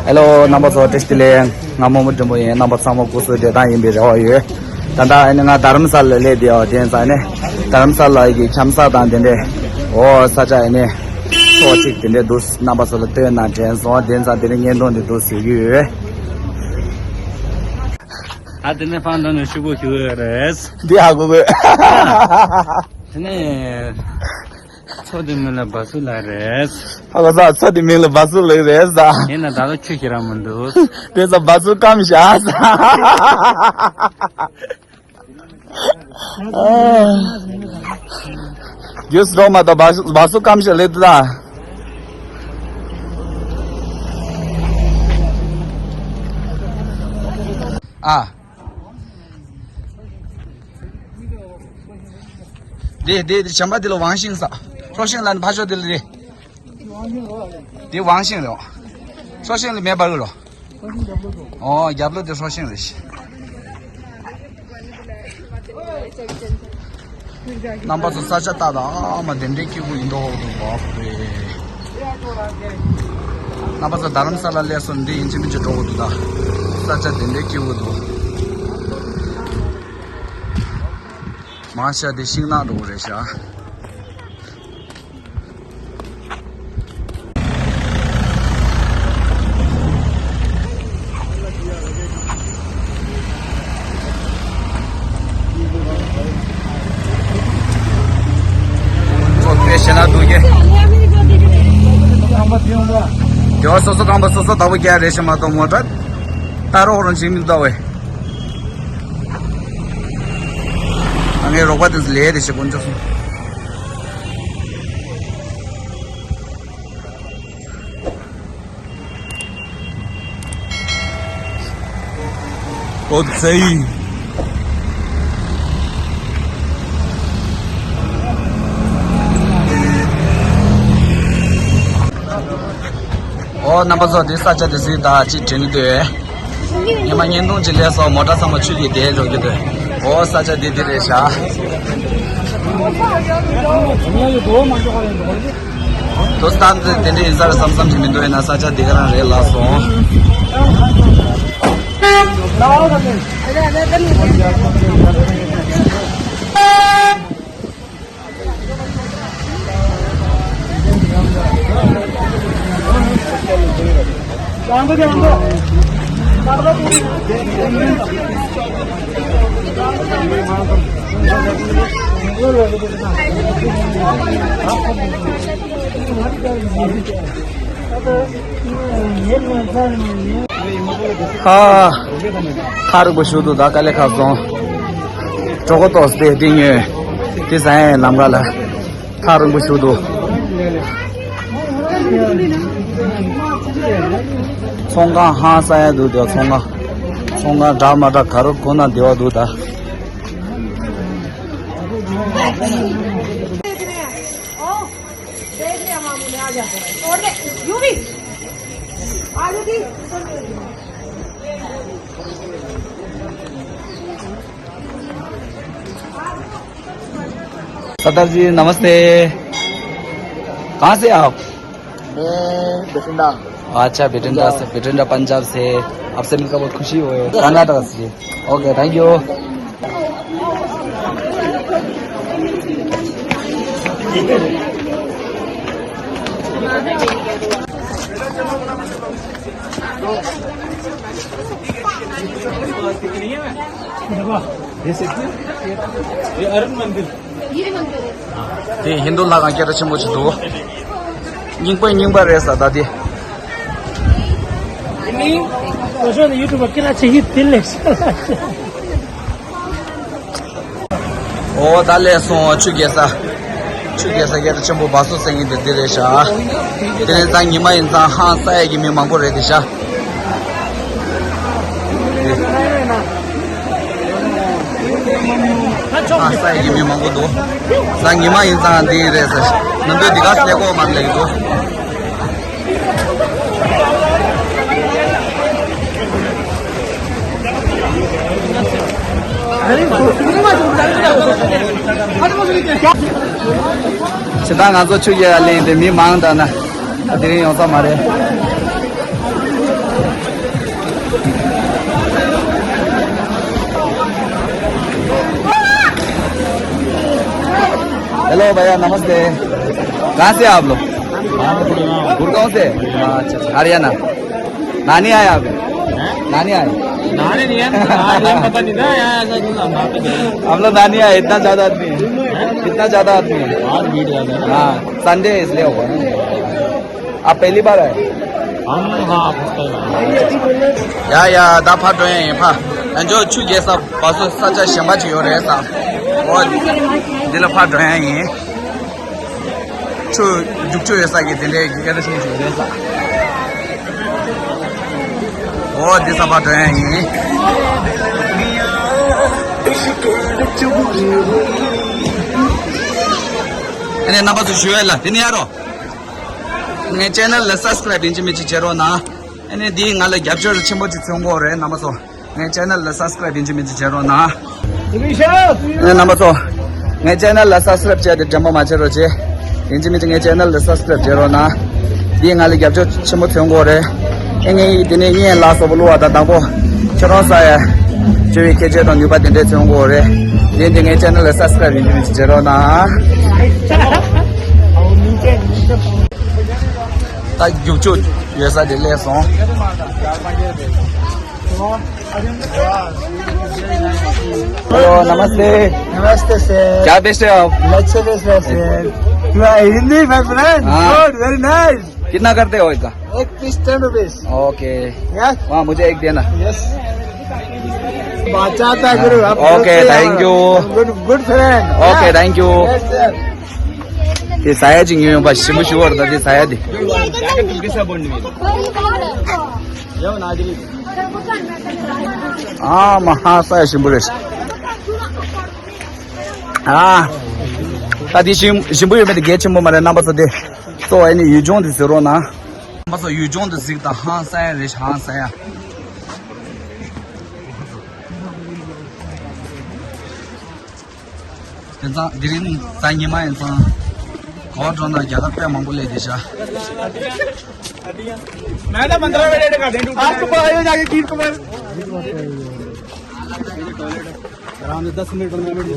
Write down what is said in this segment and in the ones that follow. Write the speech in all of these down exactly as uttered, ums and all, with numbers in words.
ཧེ་ལོ། རྣམ་པ་ཚོ་བཀྲ་ཤིས་བདེ་ལེགས། ང་རྨོ་མོ་སྒྲོན་པོ་ཡིན། རྣམ་པ་ཚང་མ་སྐུ་གཟུགས་བདེ་ཐང་ཡིན་པའི་རེ་བ་ཡོད། ད་ལྟ་ཨ་ནི་ང་རྡ་རམ་ས་ལ་སླེབས་བསྡད་ཡོད། དེ་ཡིན་ཙང་ཨ་ནི་རྡ་རམ་ས་ལ་གི་འཆམ་ས་དང་དེ་འདྲས། ཨོ་ས་ཆ་ཨ་ནི་ཕྱོགས་གཅིག་དེ་འདྲས་འདུག་རྣམ་པ་ཚོ་ལ་སྟོན་ན་དྲན་སོང་། དེ་ཡིན་ཙང་དེ་རིང་བརྙན་ཐུང་འདི་འདུག་བཟོ་གི་ཡོད། ད་དེ་ནས་ཕར་འགྲོ་ནས་ཤུ་གུ་ཤུ་གུ་རེད། འདི་ཧ་གོ་གི། དེ་ནས། མཚོ་དེ་མིང་ལ་བ་སུ་ལ་རེད། ཧ་གོ་ས། མཚོ་དེ་མིང་ལ་བ་སུ་ལ་རེད་ས། ཡིན་ན་ད་ལོ་ཆུ་ཞིག་རང་མི་འདུག་དེ་ས་བ་སུ་སྐམ་བཞག་ས། རྒྱུས་རོགས་མ་གཏོགས་བ་སུ་བ་སུ་སྐམ་བཞག་ལེ་དུ་ད། ཨ། དེ་དེ་དེ་བྱམས་པ་དེ་ལ་ཝང་ཤིང་ས། ཧྲོ་ཤིང་ལ་ནི་ཕ་ཤོ་དེ་ལ་རེད། དེ་ཝང་ཤིང་རེད། ཧྲོ་ཤིང་ལ་མེ་འབར་རོ། ཨོ་རྒྱབ་ལོ་དེ་ཧྲོ་ཤིང་རེད། རྣམ་པ་ཚོ་ས་ཆ་ལྟ་དང་། ཨ་མ་དེ་འདྲའི་སྐྱིད་པོ་ཡིན་མདོག་འདུག་བ་ཧྥེ། རྣམ་པ་ཚོ་རྡ་རམ་ས་ལ་སླེབས་སོང་། འདི་ཡིན་གཅིག་མིན་གཅིག་འགྲོ་དགོས་འདུག་ད་ས་ཆ་དེ་འདྲའི་སྐྱིད་པོ་འདུག་མ་ཤ་དེ་ཤིང་ནགས་འགྲོ་གི་རེད་ཤག་ཚོ་དཔེ་ཞེ་ན་འདུག་གི། དེ་བ་སོ་སོ་རྐང་པ་སོ་སོ་བདག་པོ་རྒྱག་རེད་ཤག་མ་གཏོགས་མོ་ཊ་ལྟ་རོགས་རང་བྱེད་མི་འདུག་བས། ཨ་ངའི་རོགས་པ་དེ་ཚོ་ལས་དེ་བྱེད་དགོས་འཇོག་སོང་། ཨོ་ཙེ། ཨོ་རྣམ་པ་ཚོ། འདི་ས་ཆ་དེ་ཚོའི་ད་ཅིག་དྲན་གི་འདུག་ཉི་མ་བརྙན་ཐུང་ཅིག་ལས་སོང་། མོ་ཊ་ཚང་མ་ཆུ་གིས་དེད་འཇོག་གི་འདུག་ཨོ་ས་ཆ་འདི་འདི་རེད་ཤག་དུས་སྟངས་དེ་དེ་འདྲ་ཡིན་ས་རེད་བསམ་བསམ་ཞིག་མི་འདུག་ཡིན་ན་ས་ཆ་འདི་ག་རང་རེད་ལགས་སོ། ཧ། ཐག་རིང་པོ་ཞིག་འདུག་ད་དཀའ་ལས་ཁག་སོང་། གྲོད་ཁོག་ཏོག་ཙམ་དེ་ཉོས། དེ་ཟ་ཡས་ལམ་ཁ་ལ། ཐག་རིང་པོ་ཞིག་འདུག་ཚོང་ཁང་ཧང་སང་ཡ་འདུག་དེ་ཚོང་ཁང་། ཚོང་ཁང་འདྲ་མ་འདྲ་ག་རེ་གོན་ན་བདེ་བ་འདུག་ད། सरदार जी, नमस्ते। कहाँ से आप? मैं बठिंडा। अच्छा, बठिंडा से, बठिंडा, पंजाब से। आपसे मिलकर बहुत खुशी हुई। कर्नाटक से। Okay, thank you. དེ་ཧིན་རྡུ་ལྷ་ཁང་སྐད་གྲགས་ཆེན་པོ་ཅིག་འདུག་རྙིང་པའི་རྙིང་པ་རེད་ས་ད་དེ། ཨོ་ད་ལས་སོང་། ཆུ་རྐྱལ་ས། ཆུ་རྐྱལ་ས་སྐད་གྲགས་ཆེན་པོ་བ་སོ་ཟེར་མཁན་དེ་འདི་རེད་ཤག་དེ་ནས་ད་ཉི་མ་ཡིན་ཙང་ཧང་སང་ཡས་ཀྱི་མི་མང་པོ་རེད་དེ་ཤག་ཧང་སང་ཡས་ཀྱི་མི་མང་པོ་འདུག་ད་ཉི་མ་ཡིན་ཙང་འདི་རེད་ཟེར། ནམ་དུས་འདི་ག་སླེབས་གོ་མ་སླེབས་འདུག་ཇི་ལྟར་ང་ཚོ་ཆུ་རྐྱལ་ལ་ལེན་ཏེ་མི་མང་དང་ན། ད་དེ་རིང་ཡོང་ས་མ་རེད། ओ भैया, नमस्ते। कहाँ से आप लोग? गुड़गांव से? अच्छा, अच्छा, हरियाणा। नानी आए आप? हैं? नानी आए? नानी नहीं है, नानी पता नहीं था, यहाँ ऐसा कुछ हम बात नहीं है। हम लोग नानी आए, इतना ज्यादा आदमी है। हैं? इतना ज्यादा आदमी है। आज भीड़ ज्यादा है ना? हाँ, संडे है इसलिए हुआ है। आप पहली बार आए? हम, हाँ, first time आए। ཡ་ཡ། ད་ཕར་འགྲོ་ཡ་ཡིན་ཕ། ཨ་ཇོ་ཆུ་རྒྱས་ས་བ་སོ་ས་ཆ་གཞན་པ་ཅིག་ཡོད་རེད་ས། འོ། འདི་ལ་ཕར་འགྲོ་ཡ་ཡིན། ཆུ་རྒྱུག་ཆུ་ཡོད་ས་གི་དེ་འདྲའི་སྐད་ཆ་ཤེས་ཀྱི་ཡོད་རེད་ས། འོ། འདི་ས་ཕར་འགྲོ་ཡ་ཡིན། ཨ་ནི་རྣམ་པ་ཚོ་ཞུ་ཡ་ལ་དེ་ནི་ཡ་རོ། ངའི་ཆེ་ནལ་ལ་སབ་སི་ཀ་རབ་ཡིན་གཅིག་མིན་གཅིག་བྱེད་རོགས་གནང་། ཨ་ནི་འདིས་ང་ལ་རྒྱབ་སྐྱོར་ཆེན་པོ་ཅིག་མཚོན་གྱི་ཡོད་རེད་རྣམ་པ་ཚོ། ངའི་ཆེ་ནལ་ལ་སབ་སི་ཀ་རབ་ཡིན་གཅིག་མིན་གཅིག་བྱེད་རོགས་གནང་། ཨ་ནི་རྣམ་པ་ཚོ། ངའི་ཆེ་ནལ་ལ་སབ་སི་ཀ་རབ་བྱས་ཏེ་དྲན་པ་མ་བརྗེད་རོགས་བྱེད། ཡིན་གཅིག་མིན་གཅིག་ངའི་ཆེ་ནལ་ལ་སབ་སི་ཀ་རབ་བྱེད་རོགས་གནང་། འདིས་ང་ལ་རྒྱབ་སྐྱོར་ཆེན་པོ་མཚོན་གྱི་ཡོད་རེད། ཨེ་ངས་དེ་ནས་བརྙན་ལ་སོགས་པ་བླུགས་པ་དང་དང་པོ། ཁྱོད་རང་ས་ཡ། བྱོས་པའི་ཁྱད་ཆོས་དང་ནུས་པ་དེ་འདྲས་མཚོན་གྱི་ཡོད་རེད། དེ་འདི་ངའི་ཆེ་ནལ་ལ་སབ་སི་ཀ་རབ་ཡིན་གཅིག་མིན་གཅིག་བྱེད་རོགས་གནང་། ད་རྒྱུག་ཆུ་ཡོད་ས་དེ་སླེབས་སོང་། हेलो, नमस्ते। नमस्ते सर। क्या बेच रहे हो आप? लच्छे बेच रहे हैं sir. You are Hindi, my friend? हाँ। Good, very nice। कितना करते हो इसका? एक piece ten rupees. Okay. Yes. हाँ, मुझे एक देना। यस। बचाता गुरु, आप okay, thank you. Good, good friend. Okay, thank you. Yes sir. དེ་ཟ་ཡ་ཅིག་ཉོས་ཡོང་པ་ཞིམ་པོ་ཞུ་བར་ད་དེ་ཟ་ཡ་དེ། ཨ་མ་ཧ་ས་ཡ་ཞིམ་པོ་རེད། ཨ། ད་དེ་ཞིམ་ཞིམ་པོ་ཡོད་མེད་དེ་གལ་ཆེན་པོ་མ་རེད་རྣམ་པ་ཚོ། དེ་གཙོ་བོ་ཨ་ནི་ཡུལ་ལྗོངས་དེ་གཟིགས་རོགས་གནང་། རྣམ་པ་ཚོ་ཡུལ་ལྗོངས་དེ་གཟིགས་དང་ཧང་ས་ཡ་རེད། ཧང་ས་ཡ། དེང་སང་དེ་རིང་གཟའ་ཉི་མ་ཡིན་ཙང་། ག་པར་འགྲོ་ན་རྒྱ་གར་དཔེ་མང་པོ་སླེབས་བསྡད་ཤག मैं तो पंद्रह मिनट का दे दूं। आपको आयो जाके कीर्त कुमार। आराम से दस मिनट, पंद्रह मिनट।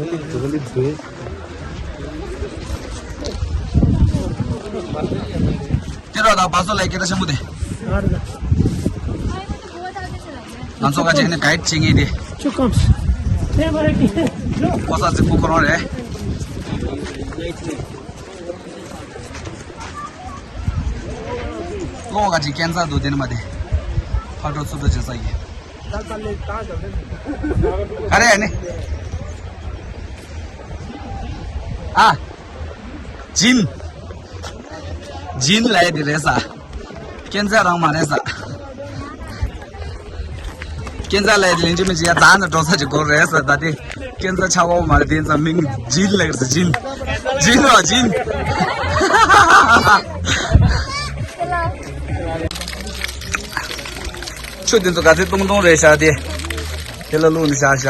དེ་རོ་ད་བ་སོ་ལ་སྐད་ཆ་ཆེན་པོ་དེ། ང་ཚོ་ཁ་ཅིག་ནས་གའིད་བྱེད་མཁན་དེ། ཅུ་ཀམ་སི། ཀོ་ས་རྫིག་པོ་ཁོ་རང་རེད། གློག་ཁ་ཅིག་སྐྱེལ་ས་འདུག་དེ་ནི་མ་དེ། ཕར་འགྲོ་ཚུར་འགྲོ་བྱེད་ས་ཡིན། ག་རེ་ཡ་ནི། ཨ། ཇིན། ཇིན་ལབ་ཡ་དེ་རེད་ས། སྐྱེལ་ས་རང་མ་རེད་ས། སྐྱེལ་ས་ལབ་ཡ་དེ་ལན་ཅི་མི་ཅི་ཡ་ད་ནི་འགྲོ་ས་ཅིག་དགོས་རེད་ས། ད་དེ་སྐྱེལ་ས་ཆགས་པ་མ་རེད། དེ་ཙམ་མིང་ཇིན་ལབ་ཡ་ས། ཇིན། ཇིན་རོ་ཇིན། ཆུ་དེ་ཚོ་ག་ཚོད་ཏུང་ཏུང་རེད་ཤག་དེ། དེ་ལ་བླུགས་ནས་བཞག་ཤག་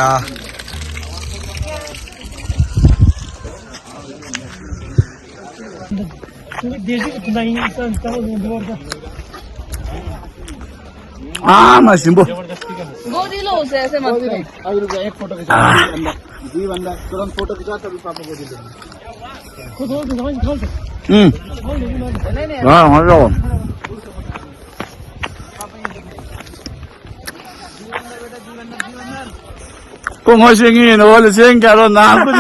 ཨ་མ་ཞིམ་པོ། गोदी लो उसे, ऐसे मत करो। अभी रुको, एक फोटो खिंचा, अंदर। जी, अंदर। तुरंत फोटो खिंचा, तभी पापा को दे दो। खुद हो, खुद हो, खुद हो। हम्म। नहीं, नहीं। हाँ, हाँ, जाओ। ཁོ་ངོ་ཤེས་ངེས་ཡིན་ན་འོ་ལ་ཤེས་ག་རོ་ན་ཁོ།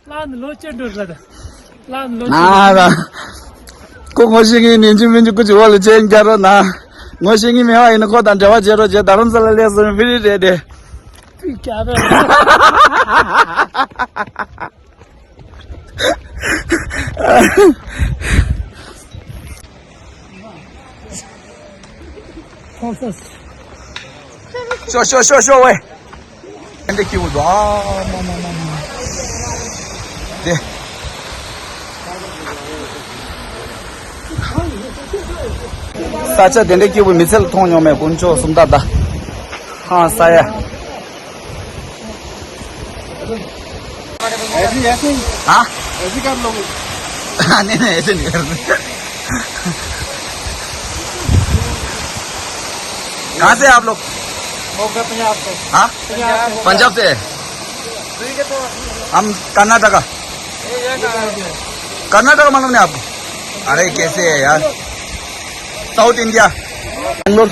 ལ་ནི་ལོ་ཅན་འགྲོ་ར་ད། ལ་ནི་ལོ་ཅན། ཨ་ར། ཁོ་ངོ་ཤེས་ངེས་ནིན་ཅི་མིན་ཅི་ཁོ་ཅི་འོ་ལ་ཤེས་ག་རོ་ན། ངོ་ཤེས་ངེས་མེད་པ་ཡིན་ན་ཁོ་དང་འབྲེལ་བ་བྱེད་རོགས་བྱེད། རྡ་རམ་ས་ལ་སླེབས་སོང་ཕི་རི་རེད་དེ། ཕི་ཀ་ར། ཤོ་ཤོ་ཤོ་ཤོ་ཝེ། དེ་འདྲ་སྐྱིད་པོ་འདུག་ཨ་མ་མ་མ་མ། དེ། ས་ཆ་དེ་འདྲ་སྐྱིད་པོ་མི་ཚེ་ལ་མཐོང་མྱོང་མེད། དཀོན་མཆོག་གསུམ་ལྡན་ད། ཧང་ས་ཡ། ऐसे ही, ऐसे ही। हाँ? ऐसे ही कर लोगे? हाँ, नहीं, नहीं, ऐसे नहीं करते। कहाँ से आप लोग? मोगा पंजाब से। हाँ? पंजाब से। पंजाब से? ठीक है, तो हम कर्नाटका। कर्नाटका मालूम नहीं आपको? अरे, कैसे है यार? South India. बेंगलोर।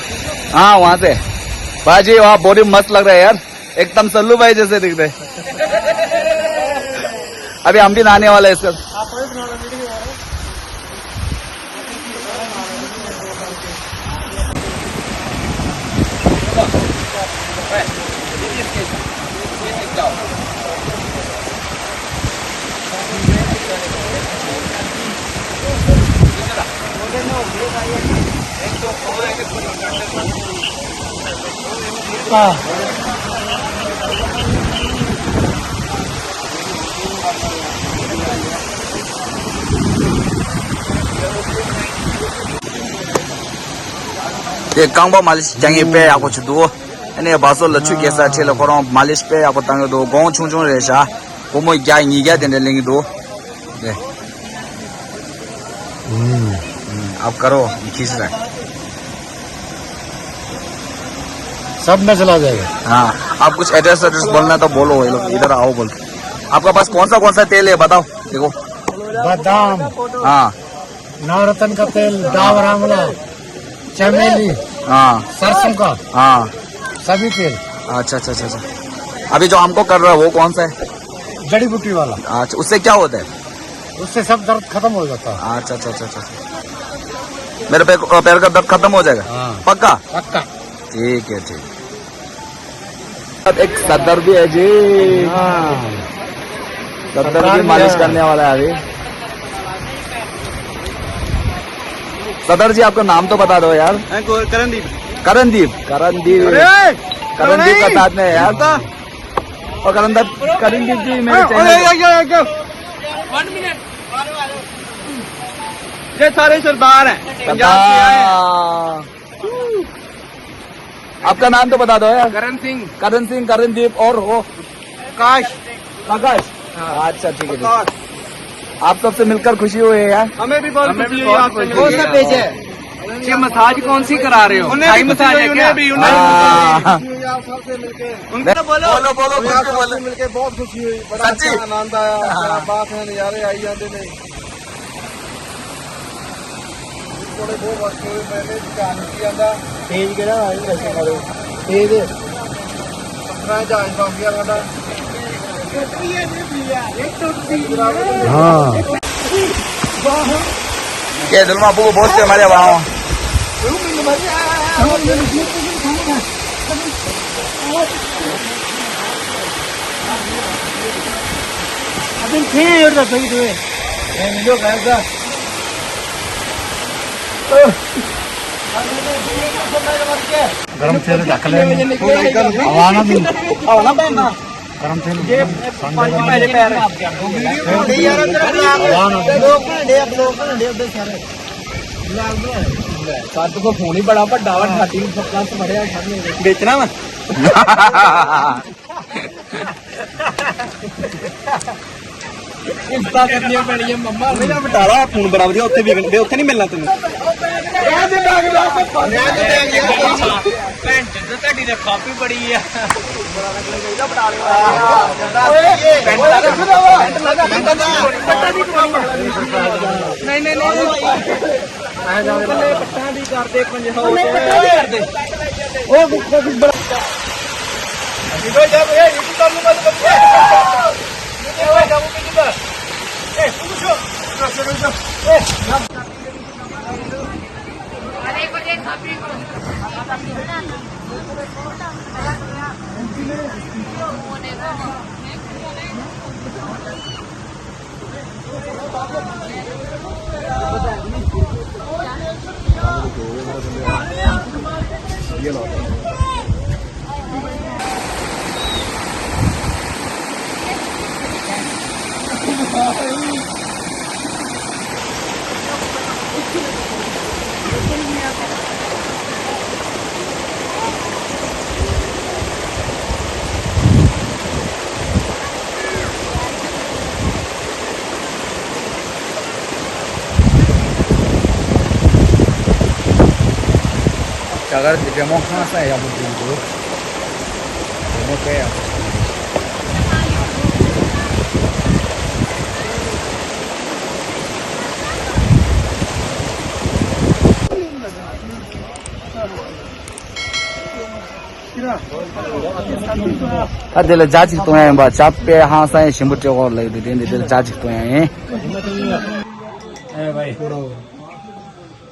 हाँ, वहाँ से। बाजी, वहाँ बॉडी मस्त लग रहा है यार, एकदम सल्लू भाई जैसे दिख रहे। अभी हम भी नहाने वाले हैं इसका। དེ་རྐང་པ་མ་ལི་ཤི་རྒྱག་མཁན་དཔེ་ཡག་པོ་བྱེད་འདུག་ཨ་ནི་བ་སོ་ལ་ཆུ་རྒྱག་ས་ཁྲིད་ལ་ཁོ་རང་མ་ལི་ཤི་དཔེ་ཡག་པོ་བཏང་གི་འདུག་དགོང་ཆུང་ཆུང་རེད་ཤག་སྒོར་མོ་བརྒྱ་ཉིས་བརྒྱ་དེ་འདྲ་ལེན་གི་འདུག་དེ། हम्म। हम्म, आप करो, खींच रहा है। सब में चला जाएगा। हाँ, आप कुछ एड्रेस एड्रेस बोलना तो बोलो, ये लोग इधर आओ बोल के। आपका पास कौन सा कौन सा तेल है बताओ। देखो। बादाम। हाँ। नवरत्न का तेल, डाबर आंवला, चमेली, हाँ। सरसों का। हाँ। सभी तेल। अच्छा, अच्छा, अच्छा, अच्छा। अभी जो हमको कर रहा है वो कौन सा है? जड़ी बूटी वाला। अच्छा, उससे क्या होता है? उससे सब दर्द खत्म हो जाता है। अच्छा, अच्छा, अच्छा, अच्छा। मेरे पैर, पैर का दर्द खत्म हो जाएगा? हाँ। पक्का? पक्का। ठीक है, ठीक। अब एक सरदार भी है जी। हाँ। सरदार भी मालिश करने वाला है अभी। सरदार जी, आपका नाम तो बता दो यार। मैं गो-, करणदीप। करणदीप, करणदीप। अरे! करणदीप का साथ में है यार। बता। और करणदीप, करणदीप जी मेरे हाँ, चैनल अरे, पे। ये, ये, ये, ये। ये सारे सरदार हैं। पंजाब से आए हैं। सरदार। आपका नाम तो बता दो यार। करण सिंह। करण सिंह, करणदीप और वो? प्रकाश। प्रकाश? हाँ। अच्छा, ठीक है, ठीक है। प्रकाश। आप सबसे मिलकर खुशी हुई है यार। हमें भी बहुत हमें खुशी भी हुई बहुत आपसे खुशी मिलकर। हुई। कौन सा पेज है? ये मसाज कौन सी करा रहे हो? उन्हें थाई भी खुशी मसाज हुई, है उन्हें क्या? भी, उन्हें भी खुशी हुई। हाँ। आप सबसे मिलके। उनका बोलो। बोलो, बोलो, और खुश आप बोलो। सबसे मिलके बहुत खुशी हुई, बड़ा सच्ची? अच्छा आनंद आया, हाँ। क्या बात है, नज़ारे आई जाते नहीं। थोड़े बहुत वक्त हुए, मैंने ध्यान नहीं किया था। पेज केह्ड़ा हा? एह् दस्सो मारो। पेज। सतरां जहाज बन गया साढ़ा। हाँ। ये जुल्मा आपको बहुत से हमारे वहाँ। अभी थे और तो सही तो है। गरम तेल ढक ले। हवा ना भी। हवा ना पड़ना। गरम तेल। ये पानी पहले पै रहे। हवा ना। लोग ना डे, लोग ना डे उधर सारे। साथ को फोन ही बड़ा बड़ा वा, ठाटी प्लस बढ़िया। बेचना वा। इज्जत करनी पैनी है मम्मा। मेरा बटाला फोन बड़ा वधिया, उत्थे विकन दे, उत्थे नहीं मिलना तैनू। भैन चोद, ਤੁਹਾਡੀ ਤਾਂ ਕਾਪੀ ਬੜੀ ਆ। ਨਹੀਂ, ਨਹੀਂ, ਨਹੀਂ। ਆਇਆ ਜਾਵੇ। ਪੱਟਾਂ ਦੀ ਕਰਦੇ, ਪੰਜ ਸੌ। ਨਹੀਂ, ਪੱਟਾਂ ਦੀ ਕਰਦੇ। ਉਹ ਕੁਝ ਬੜਾ। རྒྱ་གར་གྱི་རི་མོ་ཧང་སང་ཡག་པོ་བྲིས་འདུག་རི་མོ་དཔེ་ཡག་པོ། ད་དེ་ལ་ཇ་གཅིག་གཏོང་ཡ་ཡིན་པ། ཇ་དཔེ་ཧང་སང་ཡ་ཞིམ་པོ་སྤྲད་གོ་ལབ་དུས། དེ་འདི་དེ་ལ་ཇ་གཅིག་གཏོང་ཡ་ཡིན། ए भाई,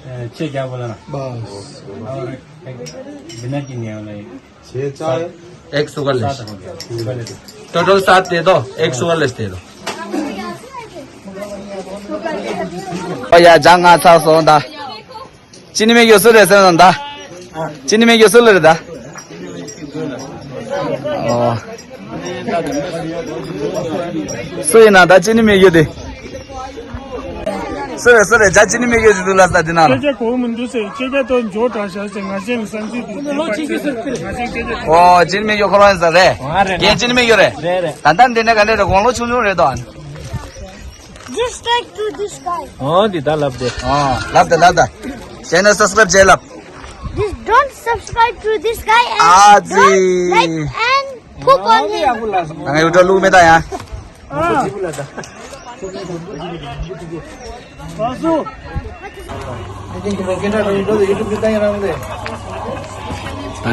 ए, छः क्या बोला ना? बस। और एक डिनर की नहीं होना है। छः चाय। एक sugar less. Sugar less. Total सात दे दो, एक शुगर लेस दे दो। ཨོ་ཡ། ཇ་ང་ཚར་སོང་ད། ཅི་ནི་མི་གཡོ་སུ་རེད་ཟེར་ན་ད། ཅི་ནི་མི་གཡོ་སུ་ལ་རེད་ད། ཨོ། སུ་ཡིན་ན་ད་ཅི་ནི་མི་གཡོ་དེ། སུ་རེད་སུ་རེད། ཇ་ཅི་ནི་མི་གཡོ་ཅི་འདུག་ལ་ས་དེ་ན་ལ། སྐད་ཆ་གོ་མི་འདུག་ཟེར། སྐད་ཆ་ཏོ་འཇོག་དྲག་ཤག་ཟེར། ང་ཅན་ལ་བསམ་ཚུལ་དེ་ལོ་གཅིག་གི་ཟེར། ང་ཅན་སྐད་ཆ། ཨོ་ཅི་ནི་མི་གཡོ་ཁོ་རང་ཡིན་ས་རེད། རྒན་ཅི་ནི་མི་གཡོ་རེད། རེད་རེད། ད་ལྟ་འདི་ནས་ག་འདྲ་རེད། དགུང་ལོ་ཆུང་ཆུང་རེད་དོ། Just like to this guy. ཨོ་འདི་ད་ལབ་དེ། ཨོ་ལབ་དེ་ལབ་དེ། བྱས་ན་སབ་སི་ཀ་རབ་བྱས་ལབ། Just don't subscribe to this guy and ཨ་ཙི། Don't like and poop on him. ང་ཡུ་ཊུབ་ལུགས་མེད་ད་ཡ། ད་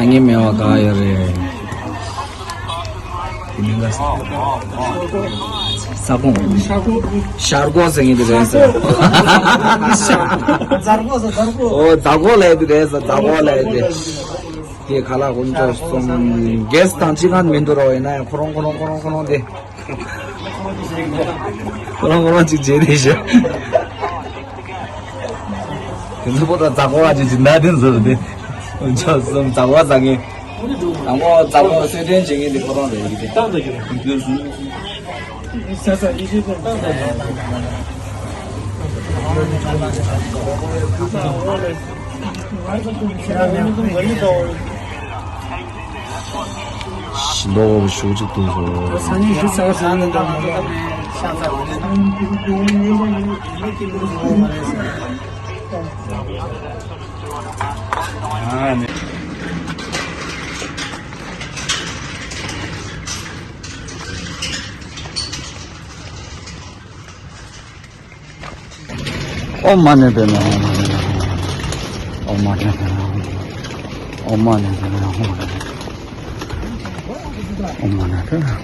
ངས་མེད་པ་ག་ཡོད་རེད། དེ་མིན་ལ། ས་ཁོངས། ཤར་སྒོ་ཟེར་མཁན་དེ་རེད་ཟེར། ཨོ་རྫ་སྒོ་ལབ་དེ་རེད་ཟེར། རྫ་སྒོ་ལབ་དེ། དེ་ཁ་ལག་ཀུན་སྤྱོད་གསུམ། རྒྱས་དང་ཅི་གང་མི་འདུག་རོ། ཡིན་ན་ཡང་ཁོ་རང་ཁོ་རང་ཁོ་རང་ཁོ་རང་དེ། ཁོ་རང་ཁོ་རང་ཅིག་བྱས་དེ་ཤོད། དེ་ཚོ་པོ་ད་རྫ་སྒོ་བ་ཅིག་ཅིག་ན་དེ་ཚོ་དེ། ཀུན་སྤྱོད་གསུམ་རྫ་སྒོ་ཟ་མཁན། དང་པོ་རྫ་སྒོ་གསོལ་སྟོན་བྱེད་མཁན་དེ་ཁོ་རང་རེད་གི་དེ། ཤིང་ཏོག་ཞུ་གཅིག་ཏུ་བཟོ། ཨོཾ་མ་ཎི་པདྨེ་ཧཱུྃ། ཨོཾ་མ་ཎི་པདྨེ་ཧཱུྃ། ཨོཾ་མ་ཎི་པདྨེ་ཧཱུྃ། ཨོཾ་མ་ཎི་པདྨེ་ཧཱུྃ།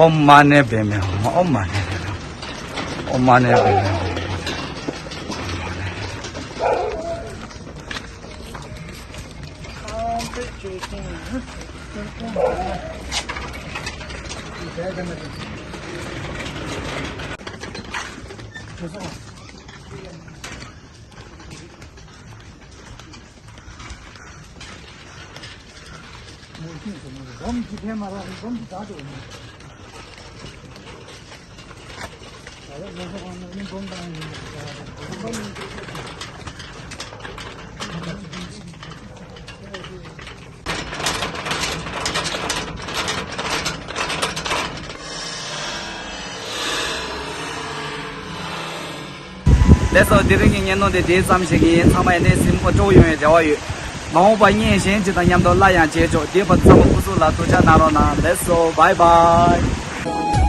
ཨོཾ་མ་ཎི་པདྨེ་ཧཱུྃ། ཨོཾ་མ་ཎི་པདྨེ་ཧཱུྃ། ཨོཾ་མ་ཎི་པདྨེ་ཧཱུྃ། ཨོཾ་མ་ཎི་པདྨེ་ཧཱུྃ། ལགས་སོ། དེ་རིང་གི་བརྙན་ཐུང་དེ་དེ་ཙམ་ཞིག་ཡིན། ཚང་མ་ཡིན་ནའི་སེམས་ཁོང་སྤྲོ་བོ་ཡོང་བའི་རེ་བ་ཡོད། མ་འོངས་པ་བརྙན་གཞན་ཅིག་དང་མཉམ་དུ་སླར་ཡང་མཇལ་ཆོག་དེའི་བར་དུ་ཚང་མ་སྐུ་གཟུགས་ལ་ཐུགས་ཅག་གནང་རོགས་གནང་། ལགས་སོ། བྷའི་བྷའི།